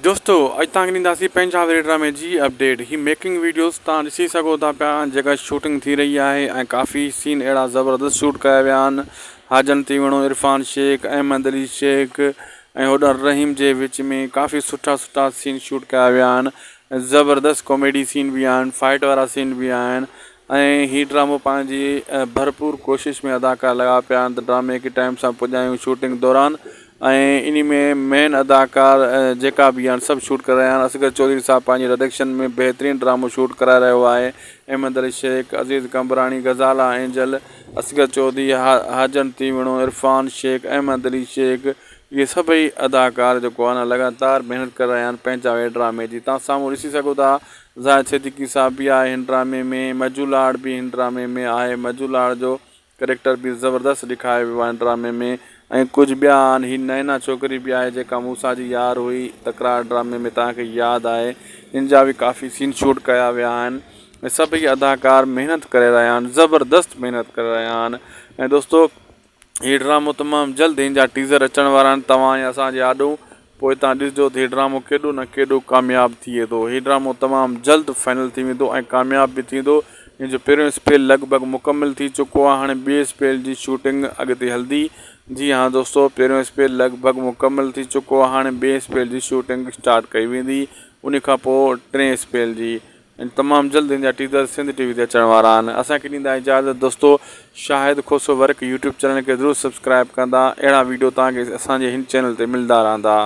دوستو اڄ توهان کي ڏينداسين پنهنجا ويري ڊرامي جي اپڊيٽ هي ميڪنگ ويڊيوز توهان ڏسي سگهو ٿا پيا جيڪا شوٽنگ ٿي رهي آهي ۽ ڪافي سين اهڙا زبردست شوٽ ڪيا ويا آهن حاجن تيوڻو عرفان شيخ احمد علي شيخ ۽ هوڏانهن رحيم جي وچ ۾ ڪافي سٺا سٺا سين شوٽ ڪيا ويا آهن ۽ زبردست ڪاميڊي سين به آهن فائٽ وارا سين به آهن ۽ هي ڊرامو پنهنجي ڀرپور ڪوشش ۾ اداڪار لڳا پيا آهن ته ڊرامي کي ٽائيم سان پڄايون شوٽنگ دوران ۽ انهي ۾ مين اداڪار جيڪا به آهن سڀ شوٽ ڪري رهيا آهن اصغر چوڌري صاحب پنهنجي ڊائريڪشن ۾ بهترين ڊرامو شوٽ ڪرائي رهيو آهي احمد علي شيخ عزيز قمبراڻي غزالا اينجل اصغر چوڌري حاجن تيوڻو عرفان شيخ احمد علي شيخ اهي سڀئي اداڪار جيڪو آهي نه لڳاتار محنت ڪري رهيا آهن پنهنجا وي ڊرامي جي تان سامهون ڏسي سگهو ٿا زاهد صديقي صاحب به آهي هن ڊرامي ۾ مجو لاڙ به هن ڊرامي ۾ آهي مجو لاڙ جو ڪريڪٽر به زبردست ڏيکاريو ويو آهي ڊرامي ۾ ۽ ڪجهه ٻيا آهن هي نينا ڇوڪري به آهي جيڪا موسيٰ جي يار هئي تڪرار ڊرامي ۾ توهان کي ياد آهي ان جا به ڪافي سين شوٽ ڪيا ويا آهن ۽ سڀئي اداڪار محنت ڪري رهيا آهن زبردست محنت ڪري رهيا آهن ۽ دوستو هي ڊرامو تمام جلد هن جا ٽيزر اچڻ وارا آهن توهان ۽ اسان جي آڏو پوء توهان ڏسجو ته هي ڊرامو ڪيڏو نه ڪيڏو ڪامياب ٿئي ٿو. هي ڊرامو تمام جلد فائنل ٿي ويندو ۽ ڪامياب به ٿيندو. هن جو پهريون اسپيل لڳ ڀڳ مڪمل ٿي چڪو آهي هاڻي ٻئي اسپيل جي شوٽنگ اڳتي هلندي. جي ها دوستو پهريون اسپيل لڳ ڀڳ مڪمل ٿي چڪو آهي هاڻي ٻئي اسپيل جي شوٽنگ اسٽارٽ ڪئي ويندي ان کان پوء ٽئين اسپيل جي. ۽ تمام جلد هن جا ٽيزر سنڌ ٽي وي تي اچڻ وارا آهن اسان کي ڏيندا اجازت دوستو Shahid Khoso work YouTube channel کي ضرور سبسڪرائب ڪندا اهڙا ويڊيو توهان کي اسان جي هن چينل تي ملدا رهندا.